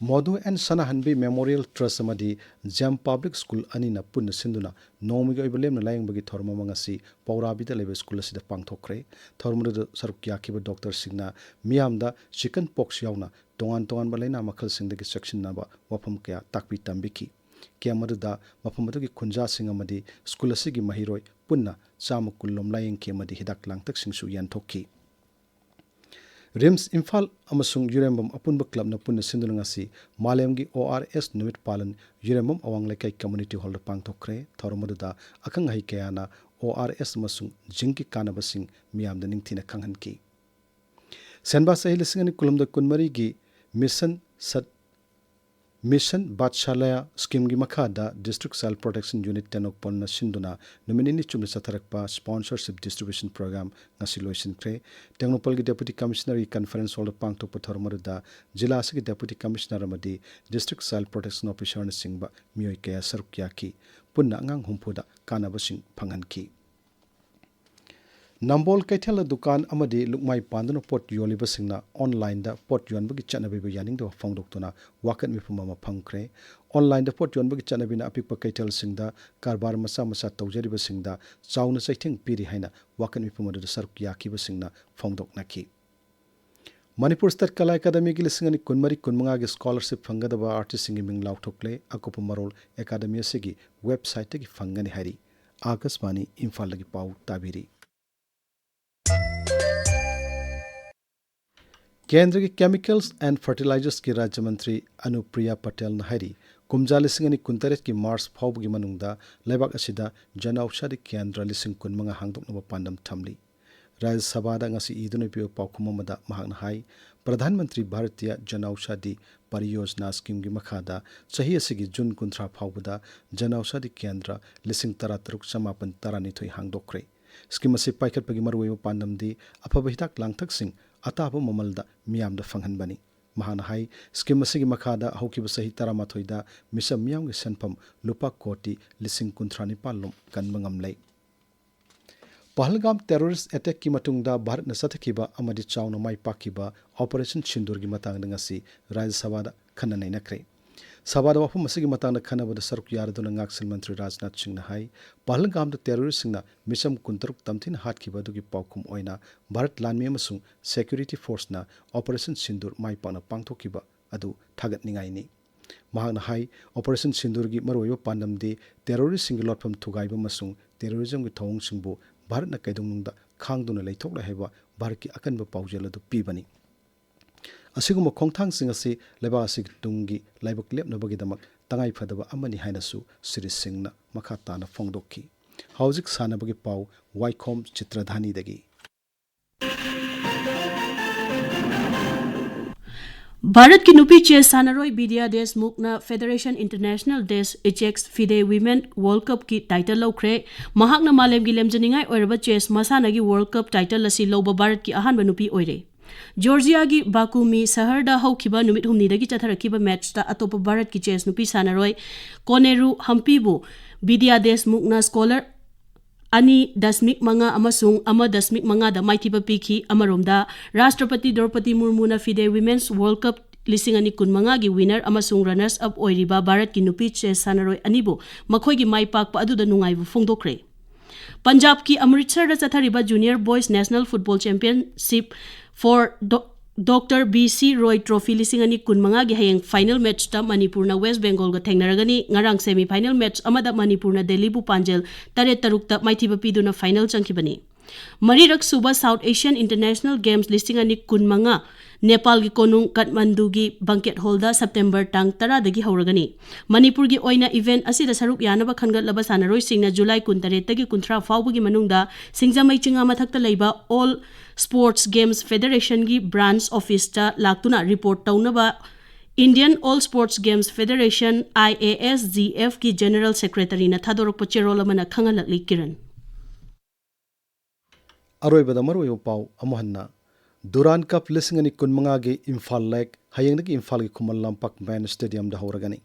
ꯃꯣꯗꯨ ꯑꯦꯟ ꯁꯅꯥꯍꯟꯕꯤ ꯃꯦꯃꯣꯔꯤꯌꯦꯜ ꯇ꯭ꯔꯁ ꯑꯃꯗꯤ ꯖꯦꯝ ꯄꯕ꯭ꯂꯤꯛ ꯁ꯭ꯀꯨꯜ ꯑꯅꯤꯅ ꯄꯨꯟꯅ ꯁꯤꯟꯗꯨꯅ ꯅꯣꯡꯃꯒꯤ ꯑꯣꯏꯕ ꯂꯦꯝꯅ ꯂꯥꯌꯦꯡꯕꯒꯤ ꯊꯧꯔꯝ ꯑꯃ ꯉꯁꯤ ꯄꯧꯔꯥꯕꯤꯗ ꯂꯩꯕ ꯁ꯭ꯀꯨꯜ ꯑꯁꯤꯗ ꯄꯥꯡꯊꯣꯛꯈ꯭ꯔꯦ꯫ ꯊꯧꯔꯝ ꯑꯗꯨꯗ ꯁꯔꯨꯛ ꯌꯥꯈꯤꯕ ꯗꯣꯛꯇꯔꯁꯤꯡꯅ ꯃꯤꯌꯥꯝꯗ ꯆꯤꯀꯟ ꯄꯣꯛꯁ ꯌꯥꯎꯅ ꯇꯣꯉꯥꯟ ꯇꯣꯉꯥꯟꯕ ꯂꯥꯏꯅꯥ ꯃꯈꯜꯁꯤꯡꯗꯒꯤ ꯆꯦꯛꯁꯤꯟꯅꯕ ꯋꯥꯐꯝ ꯀꯌꯥ ꯇꯥꯛꯄꯤ ꯇꯝꯕꯤꯈꯤ꯫ ꯀꯦꯝꯞ ꯑꯗꯨꯗ ꯃꯐꯝ ꯑꯗꯨꯒꯤ ꯈꯨꯟꯖꯥꯁꯤꯡ ꯑꯃꯗꯤ ꯁ꯭ꯀꯨꯜ ꯑꯁꯤꯒꯤ ꯃꯍꯩꯔꯣꯏ ꯄꯨꯟꯅ ꯆꯥꯝꯃ ꯀꯨꯟ ꯂꯣꯝ ꯂꯥꯌꯦꯡꯈꯤ ꯑꯃꯗꯤ ꯍꯤꯗꯥꯛ ꯂꯥꯡꯊꯛꯁꯤꯡꯁꯨ ꯌꯦꯟꯊꯣꯛꯈꯤ꯫ ꯔꯤꯝꯁ ꯏꯝꯐꯥꯜ ꯑꯃꯁꯨꯡ ꯌꯨꯔꯦꯝꯕꯝ ꯑꯄꯨꯟꯕ ꯀ꯭ꯂꯕꯅ ꯄꯨꯟꯅ ꯁꯤꯟꯗꯨꯅ ꯉꯁꯤ ꯃꯥꯂꯦꯝꯒꯤ ꯑꯣ ꯑꯥꯔ ꯑꯦꯁ ꯅꯨꯃꯤꯠ ꯄꯥꯂꯟ ꯌꯨꯔꯦꯝꯕꯝ ꯑꯋꯥꯡ ꯂꯩꯀꯥꯏ ꯀꯝꯃ꯭ꯌꯨꯅꯤꯇꯤ ꯍꯣꯜꯗ ꯄꯥꯡꯊꯣꯛꯈ꯭ꯔꯦ꯫ ꯊꯧꯔꯝ ꯑꯗꯨꯗ ꯑꯈꯪ ꯑꯍꯩ ꯀꯌꯥꯅ ꯑꯣ ꯑꯥꯔ ꯑꯦꯁ ꯑꯃꯁꯨꯡ ꯖꯤꯡꯛꯀꯤ ꯀꯥꯟꯅꯕꯁꯤꯡ ꯃꯤꯌꯥꯝꯗ ꯅꯤꯡꯊꯤꯅ ꯈꯪꯍꯟꯈꯤ꯫ ꯁꯦꯟꯕꯥ ꯆꯍꯤ ꯂꯤꯁꯤꯡ ꯑꯅꯤ ꯀꯨꯟꯍꯨꯝꯗꯣꯏ ꯀꯨꯟꯃꯔꯤꯒꯤ ꯃꯤꯁꯟ ꯁꯠ-, ꯃꯤꯁꯟ ꯕꯥꯠꯁꯥꯂꯌꯥ ꯁ꯭ꯀꯤꯝꯒꯤ ꯃꯈꯥꯗ ꯗꯤꯁꯇ꯭ꯔꯤꯛ ꯆꯥꯏꯜ ꯄ꯭ꯔꯣꯇꯦꯛꯁꯟ ꯌꯨꯅꯤꯠ ꯇꯦꯡꯅꯧꯄꯜꯅ ꯁꯤꯟꯗꯨꯅ ꯅꯨꯃꯤꯠ ꯅꯤꯅꯤ ꯆꯨꯞꯅ ꯆꯠꯊꯔꯛꯄ ꯁ꯭ꯄꯣꯟꯁꯔꯁꯤꯞ ꯗꯤꯁꯇ꯭ꯔꯤꯕ꯭ꯌꯨꯁꯟ ꯄ꯭ꯔꯣꯒ꯭ꯔꯥꯝ ꯉꯁꯤ ꯂꯣꯏꯁꯤꯟꯈ꯭ꯔꯦ꯫ ꯇꯦꯡꯅꯧꯄꯜꯒꯤ ꯗꯦꯄꯨꯇꯤ ꯀꯃꯤꯁꯅꯔꯒꯤ ꯀꯟꯐꯔꯦꯟꯁ ꯍꯣꯜꯗ ꯄꯥꯡꯊꯣꯛꯄ ꯊꯧꯔꯝ ꯑꯗꯨꯗ ꯖꯤꯂꯥ ꯑꯁꯤꯒꯤ ꯗꯦꯄꯨꯇꯤ ꯀꯃꯤꯁꯅꯔ ꯑꯃꯗꯤ ꯗꯤꯁꯇ꯭ꯔꯤꯛ ꯆꯥꯏꯜ ꯄ꯭ꯔꯣꯇꯦꯛꯁꯟ ꯑꯣꯐꯤꯁꯥꯔꯅꯆꯤꯡꯕ ꯃꯤꯑꯣꯏ ꯀꯌꯥ ꯁꯔꯨꯛ ꯌꯥꯈꯤ꯫ ꯄꯨꯟꯅ ꯑꯉꯥꯡ ꯍꯨꯝꯐꯨꯗ ꯀꯥꯟꯅꯕꯁꯤꯡ ꯐꯪꯍꯟꯈꯤ꯫ ꯅꯝꯕꯣꯜ ꯀꯩꯊꯦꯜꯗ ꯗꯨꯀꯥꯟ ꯑꯃꯗꯤ ꯂꯨꯛꯃꯥꯏ ꯄꯥꯟꯗꯨꯅ ꯄꯣꯠ ꯌꯣꯜꯂꯤꯕꯁꯤꯡꯅ ꯑꯣꯟꯂꯥꯏꯟꯗ ꯄꯣꯠ ꯌꯣꯟꯕꯒꯤ ꯆꯠꯅꯕꯤꯕꯨ ꯌꯥꯅꯤꯡꯗꯕ ꯐꯣꯡꯗꯣꯛꯇꯨꯅ ꯋꯥꯀꯠ ꯃꯤꯐꯝ ꯑꯃ ꯐꯪꯈ꯭ꯔꯦ꯫ ꯑꯣꯟꯂꯥꯏꯟꯗ ꯄꯣꯠ ꯌꯣꯟꯕꯒꯤ ꯆꯠꯅꯕꯤꯅ ꯑꯄꯤꯛꯄ ꯀꯩꯊꯦꯜꯁꯤꯡꯗ ꯀꯔꯕꯥꯔ ꯃꯆꯥ ꯃꯆꯥ ꯇꯧꯖꯔꯤꯕꯁꯤꯡꯗ ꯆꯥꯎꯅ ꯆꯩꯊꯦꯡ ꯄꯤꯔꯤ ꯍꯥꯏꯅ ꯋꯥꯀꯠ ꯃꯤꯐꯝ ꯑꯗꯨꯗ ꯁꯔꯨꯛ ꯌꯥꯈꯤꯕꯁꯤꯡꯅ ꯐꯣꯡꯗꯣꯛꯅꯈꯤ꯫ ꯃꯅꯤꯄꯨꯔ ꯁ꯭ꯇꯦꯠ ꯀꯂꯥ ꯑꯦꯀꯥꯗꯃꯤꯒꯤ ꯂꯤꯁꯤꯡ ꯑꯅꯤ ꯀꯨꯟꯃꯔꯤ ꯀꯨꯟꯃꯉꯥꯒꯤ ꯁ꯭ꯀꯣꯂꯔꯁꯤꯞ ꯐꯪꯒꯗꯕ ꯑꯥꯔꯇꯤꯁꯁꯤꯡꯒꯤ ꯃꯤꯡ ꯂꯥꯎꯊꯣꯛꯂꯦ꯫ ꯑꯀꯨꯞꯄ ꯃꯔꯣꯜ ꯑꯦꯀꯥꯗꯃꯤ ꯑꯁꯤꯒꯤ ꯋꯦꯕꯁꯥꯏꯠꯇꯒꯤ ꯐꯪꯒꯅꯤ ꯍꯥꯏꯔꯤ꯫ ꯑꯥꯀꯥꯁꯕꯥꯅꯤ ꯏꯝꯐꯥꯜꯗꯒꯤ ꯄꯥꯎ ꯇꯥꯕꯤꯔꯤ꯫ ꯀꯦꯟꯗ꯭ꯔꯒꯤ Chemicals and Fertilizers ꯀꯤ ꯔꯥꯖ꯭ꯌ ꯃꯟꯇ꯭ꯔꯤ ꯑꯅꯨꯄ꯭ꯔꯤꯌꯥ ꯄꯇꯦꯜꯅ ꯍꯥꯏꯔꯤ, ꯀꯨꯝꯖꯥ ꯂꯤꯁꯤꯡ ꯑꯅꯤ ꯀꯨꯟꯇꯔꯦꯠꯀꯤ ꯃꯥꯔꯆ ꯐꯥꯎꯕꯒꯤ ꯃꯅꯨꯡꯗ ꯂꯩꯕꯥꯛ ꯑꯁꯤꯗ ꯖꯟ ꯑꯧꯁꯥꯗꯤ ꯀꯦꯟꯗ꯭ꯔ ꯂꯤꯁꯤꯡ ꯀꯨꯟꯃꯉꯥ ꯍꯥꯡꯗꯣꯛꯅꯕ ꯄꯥꯟꯗꯝ ꯊꯝꯂꯤ꯫ ꯔꯥꯖ꯭ꯌ ꯁꯚꯥꯗ ꯉꯁꯤ ꯏꯗꯨꯅ ꯄꯤꯕ ꯄꯥꯎꯈꯨꯝ ꯑꯃꯗ ꯃꯍꯥꯛꯅ ꯍꯥꯏ, ꯄ꯭ꯔꯙꯥꯟ ꯃꯟꯇ꯭ꯔꯤ ꯚꯥꯔꯇꯤꯌ ꯖꯟ ꯑꯧꯁꯥꯗꯤ ꯄꯔꯤꯌꯣꯖꯅꯥ ꯁ꯭ꯀꯤꯝꯒꯤ ꯃꯈꯥꯗ ꯆꯍꯤ ꯑꯁꯤꯒꯤ ꯖꯨꯟ ꯀꯨꯟꯊ꯭ꯔꯥ ꯐꯥꯎꯕꯗ ꯖꯟ ꯑꯧꯁꯥꯗꯤ ꯀꯦꯟꯗ꯭ꯔ ꯂꯤꯁꯤꯡ ꯇꯔꯥꯇꯔꯨꯛ ꯆꯃꯥꯄꯟ ꯇꯔꯥꯅꯤꯊꯣꯏ ꯍꯥꯡꯗꯣꯛꯈ꯭ꯔꯦ꯫ ꯁ꯭ꯀꯤꯝ ꯑꯁꯤ ꯄꯥꯏꯈꯠꯄꯒꯤ ꯃꯔꯨꯑꯣꯏꯕ ꯄꯥꯟꯗꯝꯗꯤ ꯑꯐꯕ ꯍꯤꯗꯥꯛ ꯂꯥꯡꯊꯛꯁꯤꯡ ꯑꯇꯥꯕ ꯃꯃꯜꯗ ꯃꯤꯌꯥꯝꯗ ꯐꯪꯍꯟꯕꯅꯤ꯫ ꯃꯍꯥꯛꯅ ꯍꯥꯏ, ꯁ꯭ꯀꯤꯝ ꯑꯁꯤꯒꯤ ꯃꯈꯥꯗ ꯍꯧꯈꯤꯕ ꯆꯍꯤ ꯇꯔꯥꯃꯥꯊꯣꯏꯗ ꯃꯤꯆꯝ ꯃꯤꯌꯥꯝꯒꯤ ꯁꯦꯟꯐꯝ ꯂꯨꯄꯥ ꯀꯣꯇꯤ ꯂꯤꯁꯤꯡ ꯀꯨꯟꯊ꯭ꯔꯥ ꯅꯤꯄꯥꯟ ꯂꯣꯝ ꯀꯟꯕ ꯉꯝꯂꯦ꯫ ꯄꯍꯜꯒꯥꯝ ꯇꯦꯔꯣꯔꯤꯁ ꯑꯦꯇꯦꯛꯀꯤ ꯃꯇꯨꯡꯗ ꯚꯥꯔꯠꯅ ꯆꯠꯊꯈꯤꯕ ꯑꯃꯗꯤ ꯆꯥꯎꯅ ꯃꯥꯏ ꯄꯥꯛꯈꯤꯕ ꯑꯣꯄꯔꯦꯁꯟ ꯁꯤꯟꯗꯨꯔꯒꯤ ꯃꯇꯥꯡꯗ ꯉꯁꯤ ꯔꯥꯖ꯭ꯌ ꯁꯚꯥꯗ ꯈꯟꯅ ꯅꯩꯅꯈ꯭ꯔꯦ꯫ ꯁꯚꯥꯗ ꯋꯥꯐꯝ ꯑꯁꯤꯒꯤ ꯃꯇꯥꯡꯗ ꯈꯟꯅꯕꯗ ꯁꯔꯨꯛ ꯌꯥꯔꯗꯨꯅ ꯉꯥꯛꯁꯦꯜ ꯃꯟꯇ꯭ꯔꯤ ꯔꯥꯖꯅꯥꯊ ꯁꯤꯡꯅ ꯍꯥꯏ, ꯄꯍꯜꯒꯥꯝꯗ ꯇꯦꯔꯣꯔꯤꯁꯁꯤꯡꯅ ꯃꯤꯆꯝ ꯀꯨꯟꯇꯔꯨꯛ ꯇꯝꯊꯤꯅ ꯍꯥꯠꯈꯤꯕ ꯑꯗꯨꯒꯤ ꯄꯥꯎꯈꯨꯝ ꯑꯣꯏꯅ ꯚꯥꯔꯠ ꯂꯥꯟꯃꯤ ꯑꯃꯁꯨꯡ ꯁꯦꯀ꯭ꯌꯨꯔꯤꯇꯤ ꯐꯣꯔꯁꯅ ꯑꯣꯄꯔꯦꯁꯟ ꯁꯤꯟꯗꯨꯔ ꯃꯥꯏ ꯄꯥꯛꯅ ꯄꯥꯡꯊꯣꯛꯈꯤꯕ ꯑꯗꯨ ꯊꯥꯒꯠꯅꯤꯡꯉꯥꯏꯅꯤ꯫ ꯃꯍꯥꯛꯅ ꯍꯥꯏ, ꯑꯣꯄꯔꯦꯁꯟ ꯁꯤꯟꯗꯨꯔꯒꯤ ꯃꯔꯨꯑꯣꯏꯕ ꯄꯥꯟꯗꯝꯗꯤ ꯇꯦꯔꯣꯔꯤꯁꯁꯤꯡꯒꯤ ꯂꯣꯠꯐꯝ ꯊꯨꯒꯥꯏꯕ ꯑꯃꯁꯨꯡ ꯇꯦꯔꯣꯔꯤꯖꯝꯒꯤ ꯊꯧꯑꯣꯡꯁꯤꯡꯕꯨ ꯚꯥꯔꯠꯅ ꯀꯩꯗꯧꯅꯨꯡꯗ ꯈꯥꯡꯗꯨꯅ ꯂꯩꯊꯣꯛꯂꯣꯏ ꯍꯥꯏꯕ ꯚꯥꯔꯠꯀꯤ ꯑꯀꯟꯕ ꯄꯥꯎꯖꯦꯜ ꯑꯗꯨ ꯄꯤꯕꯅꯤ꯫ ꯑꯁꯤꯒꯨꯝꯕ ꯈꯣꯡꯊꯥꯡꯁꯤꯡ ꯑꯁꯤ ꯂꯩꯕꯥꯛ ꯑꯁꯤꯒꯤ ꯇꯨꯡꯒꯤ ꯂꯥꯏꯕꯛ ꯂꯦꯞꯅꯕꯒꯤꯗꯃꯛ ꯇꯉꯥꯏ ꯐꯗꯕ ꯑꯃꯅꯤ ꯍꯥꯏꯅꯁꯨ ꯁ꯭ꯔꯤ ꯁꯤꯡꯅ ꯃꯈꯥ ꯇꯥꯅ ꯐꯣꯡꯗꯣꯛꯈꯤ꯫ ꯍꯧꯖꯤꯛ ꯁꯥꯟꯅꯕꯒꯤ ꯄꯥꯎ, ꯋꯥꯏꯈꯣꯝ ꯆꯤꯇ꯭ꯔꯙꯥꯅꯤꯗꯒꯤ꯫ ꯚꯥꯔꯠꯀꯤ ꯅꯨꯄꯤ ꯆꯦꯁ ꯁꯥꯟꯅꯔꯣꯏ ꯕꯤꯗ꯭ꯌꯥ ꯗꯦꯁꯃꯨꯈꯅ Fédération Internationale des Échecs FIDE women world ꯀꯞꯀꯤ ꯇꯥꯏꯇꯜ ꯂꯧꯈ꯭ꯔꯦ꯫ ꯃꯍꯥꯛꯅ ꯃꯥꯂꯦꯝꯒꯤ ꯂꯦꯝꯖꯅꯤꯡꯉꯥꯏ ꯑꯣꯏꯔꯕ ꯆꯦꯁ ꯃꯁꯥꯟꯅꯒꯤ ꯋꯥꯔꯜꯗ ꯀꯞ ꯇꯥꯏꯇꯜ ꯑꯁꯤ ꯂꯧꯕ ꯚꯥꯔꯠꯀꯤ ꯑꯍꯥꯟꯕ ꯅꯨꯄꯤ ꯑꯣꯏꯔꯦ꯫ ꯖꯣꯔꯖꯤꯌꯥꯒꯤ ꯕꯥꯀꯨꯃꯤ ꯁꯍꯔꯗ ꯍꯧꯈꯤꯕ ꯅꯨꯃꯤꯠ ꯍꯨꯝꯅꯤꯗꯒꯤ ꯆꯠꯊꯔꯛꯈꯤꯕ ꯃꯦꯠꯆꯇ ꯑꯇꯣꯞꯄ ꯚꯥꯔꯠꯀꯤ ꯆꯦꯁ ꯅꯨꯄꯤ ꯁꯥꯟꯅꯔꯣꯏ ꯀꯣꯅꯦꯔꯨ ꯍꯝꯄꯤꯕꯨ ꯕꯤꯗ꯭ꯌꯥ ꯗꯦꯁꯃꯨꯈꯅ ꯁ꯭ꯀꯣꯔ ꯑꯅꯤ ꯗꯁꯃꯤꯛ ꯃꯉꯥ ꯑꯃꯁꯨꯡ ꯑꯃ ꯗꯁꯃꯤꯛ ꯃꯉꯥꯗ ꯃꯥꯏꯊꯤꯕ ꯄꯤꯈꯤ꯫ ꯑꯃꯔꯣꯝꯗ, ꯔꯥꯁꯇ꯭ꯔꯄꯇꯤ ꯗ꯭ꯔꯧꯄꯗꯤ ꯃꯨꯔꯃꯨꯅ ꯐꯤꯗꯦ ꯋꯤꯃꯦꯟꯁ ꯋꯥꯔꯜꯗ ꯀꯞ ꯂꯤꯁꯤꯡ ꯑꯅꯤ ꯀꯨꯟꯃꯉꯥꯒꯤ ꯋꯤꯅꯔ ꯑꯃꯁꯨꯡ ꯔꯅꯔꯁ ꯑꯞ ꯑꯣꯏꯔꯤꯕ ꯚꯥꯔꯠꯀꯤ ꯅꯨꯄꯤ ꯆꯦꯁ ꯁꯥꯟꯅꯔꯣꯏ ꯑꯅꯤꯕꯨ ꯃꯈꯣꯏꯒꯤ ꯃꯥꯏ ꯄꯥꯛꯄ ꯑꯗꯨꯗ ꯅꯨꯡꯉꯥꯏꯕ ꯐꯣꯡꯗꯣꯛꯈ꯭ꯔꯦ꯫ ꯄꯟꯖꯥꯕꯀꯤ ꯑꯃꯔꯤꯠꯁꯔꯗ ꯆꯠꯊꯔꯤꯕ junior boys national football championship for ꯗꯣ-, doctor B C Roy trophy ꯂꯤꯁꯤꯡ ꯑꯅꯤ ꯀꯨꯟꯃꯉꯥꯒꯤ ꯍꯌꯦꯡ ꯐꯥꯏꯅꯦꯜ ꯃꯦꯠꯆꯇ ꯃꯅꯤꯄꯨꯔꯅ ꯋꯦꯁ ꯕꯦꯡꯒꯣꯜꯒ ꯊꯦꯡꯅꯔꯒꯅꯤ꯫ ꯉꯔꯥꯡ ꯁꯦꯃꯤ ꯐꯥꯏꯅꯦꯜ ꯃꯦꯠꯆ ꯑꯃꯗ ꯃꯅꯤꯄꯨꯔꯅ ꯗꯦꯜꯂꯤꯕꯨ ꯄꯥꯟꯖꯦꯜ ꯇꯔꯦꯠ ꯇꯔꯨꯛꯇ ꯃꯥꯏꯊꯤꯕ ꯄꯤꯗꯨꯅ ꯐꯥꯏꯅꯦꯜ ꯆꯪꯈꯤꯕꯅꯤ꯫ ꯃꯔꯤꯔꯛ ꯁꯨꯕ ꯁꯥꯎꯠ ꯑꯦꯁꯤꯌꯟ ꯏꯟꯇꯔꯅꯦꯁꯅꯦꯜ ꯒꯦꯝꯁ ꯂꯤꯁꯤꯡ ꯑꯅꯤ ꯀꯨꯟꯃꯉꯥ ꯅꯦꯄꯥꯜꯒꯤ ꯀꯣꯅꯨꯡ ꯀꯥꯊꯃꯟꯗꯨꯒꯤ ꯕꯪꯀꯦꯠ ꯍꯣꯜꯗ ꯁꯦꯞꯇꯦꯝꯕꯔ ꯇꯥꯡ ꯇꯔꯥꯗꯒꯤ ꯍꯧꯔꯒꯅꯤ꯫ ꯃꯅꯤꯄꯨꯔꯒꯤ ꯑꯣꯏꯅ ꯏꯚꯦꯟꯠ ꯑꯁꯤꯗ ꯁꯔꯨꯛ ꯌꯥꯅꯕ ꯈꯟꯒꯠꯂꯕ ꯁꯥꯟꯅꯔꯣꯏꯁꯤꯡꯅ ꯖꯨꯂꯥꯏ ꯀꯨꯟꯇꯔꯦꯠꯇꯒꯤ ꯀꯨꯟꯊ꯭ꯔꯥ ꯐꯥꯎꯕꯒꯤ ꯃꯅꯨꯡꯗ ꯁꯤꯡꯖꯃꯩ ꯆꯤꯉꯥ ꯃꯊꯛꯇ ꯂꯩꯕ ꯑꯣꯜ ꯁ꯭ꯄꯣꯔꯠꯁ ꯒꯦꯝꯁ ꯐꯦꯗꯔꯦꯁꯟꯒꯤ ꯕ꯭ꯔꯥꯟꯆ ꯑꯣꯐꯤꯁꯇ ꯂꯥꯛꯇꯨꯅ ꯔꯤꯄꯣꯔꯠ ꯇꯧꯅꯕ Indian All Sports Games Federation, I A S G F ꯀꯤ ꯖꯦꯅꯔꯦꯜ ꯁꯦꯀ꯭ꯔꯦꯇꯔꯤꯅ ꯊꯥꯗꯣꯔꯛꯄ ꯆꯦꯔꯣꯜ ꯑꯃꯅ ꯈꯪꯍꯜꯂꯛꯂꯤ꯫ ꯀꯤꯔꯟ꯫ ꯑꯔꯣꯏꯕꯗ ꯃꯔꯨꯑꯣꯏꯕ ꯄꯥꯎ ꯑꯃꯨꯛ ꯍꯟꯅ꯫ ꯗꯨꯔꯥꯟ ꯀꯞ ꯂꯤꯁꯤꯡ ꯑꯅꯤ ꯀꯨꯟꯃꯉꯥꯒꯤ ꯏꯝꯐꯥꯜ ꯂꯦꯛ ꯍꯌꯦꯡꯗꯒꯤ ꯏꯝꯐꯥꯜꯒꯤ ꯈꯨꯃꯟ ꯂꯝꯄꯥꯛ ꯃꯦꯟ ꯁ꯭ꯇꯦꯗꯤꯌꯝꯗ ꯍꯧꯔꯒꯅꯤ꯫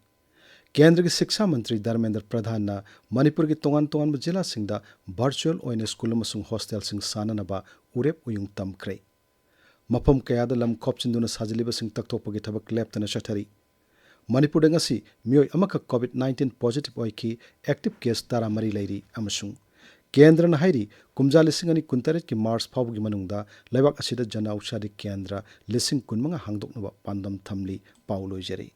ꯀꯦꯟꯗ꯭ꯔꯒꯤ ꯁꯤꯛꯁꯥ ꯃꯟꯇ꯭ꯔꯤ ꯙꯔꯃꯦꯟꯗ꯭ꯔ ꯄ꯭ꯔꯙꯥꯟꯅ ꯃꯅꯤꯄꯨꯔꯒꯤ ꯇꯣꯉꯥꯟ ꯇꯣꯉꯥꯟꯕ ꯖꯤꯂꯥꯁꯤꯡꯗ ꯚꯔꯆꯨꯑꯦꯜ ꯑꯣꯏꯅ ꯁ꯭ꯀꯨꯜ ꯑꯃꯁꯨꯡ ꯍꯣꯁꯇꯦꯜꯁꯤꯡ ꯁꯥꯅꯅꯕ ꯎꯔꯦꯞ ꯎꯌꯨꯡ ꯇꯝꯈ꯭ꯔꯦ꯫ ꯃꯐꯝ ꯀꯌꯥꯗ ꯂꯝ ꯈꯣꯞꯆꯤꯟꯗꯨꯅ ꯁꯥꯖꯤꯜꯂꯤꯕꯁꯤꯡ ꯇꯛꯊꯣꯛꯄꯒꯤ ꯊꯕꯛ ꯂꯦꯞꯇꯅ ꯆꯠꯊꯔꯤ꯫ ꯃꯅꯤꯄꯨꯔꯗ ꯉꯁꯤ ꯃꯤꯑꯣꯏ ꯑꯃꯈꯛ ꯀꯣꯚꯤꯗ ꯅꯥꯏꯟꯇꯤꯟ ꯄꯣꯖꯤꯇꯤꯚ ꯑꯣꯏꯈꯤ꯫ ꯑꯦꯛꯇꯤꯚ ꯀꯦꯁ ꯇꯔꯥꯃꯔꯤ ꯂꯩꯔꯤ ꯑꯃꯁꯨꯡ ꯀꯦꯟꯗ꯭ꯔꯅ ꯍꯥꯏꯔꯤ, ꯀꯨꯝꯖꯥ ꯂꯤꯁꯤꯡ ꯑꯅꯤ ꯀꯨꯟꯇꯔꯦꯠꯀꯤ ꯃꯥꯔꯆ ꯐꯥꯎꯕꯒꯤ ꯃꯅꯨꯡꯗ ꯂꯩꯕꯥꯛ ꯑꯁꯤꯗ ꯖꯟ ꯑꯧꯁꯥꯙꯤ ꯀꯦꯟꯗ꯭ꯔ ꯂꯤꯁꯤꯡ ꯀꯨꯟꯃꯉꯥ ꯍꯥꯡꯗꯣꯛꯅꯕ ꯄꯥꯟꯗꯝ ꯊꯝꯂꯤ꯫ ꯄꯥꯎ ꯂꯣꯏꯖꯔꯦ꯫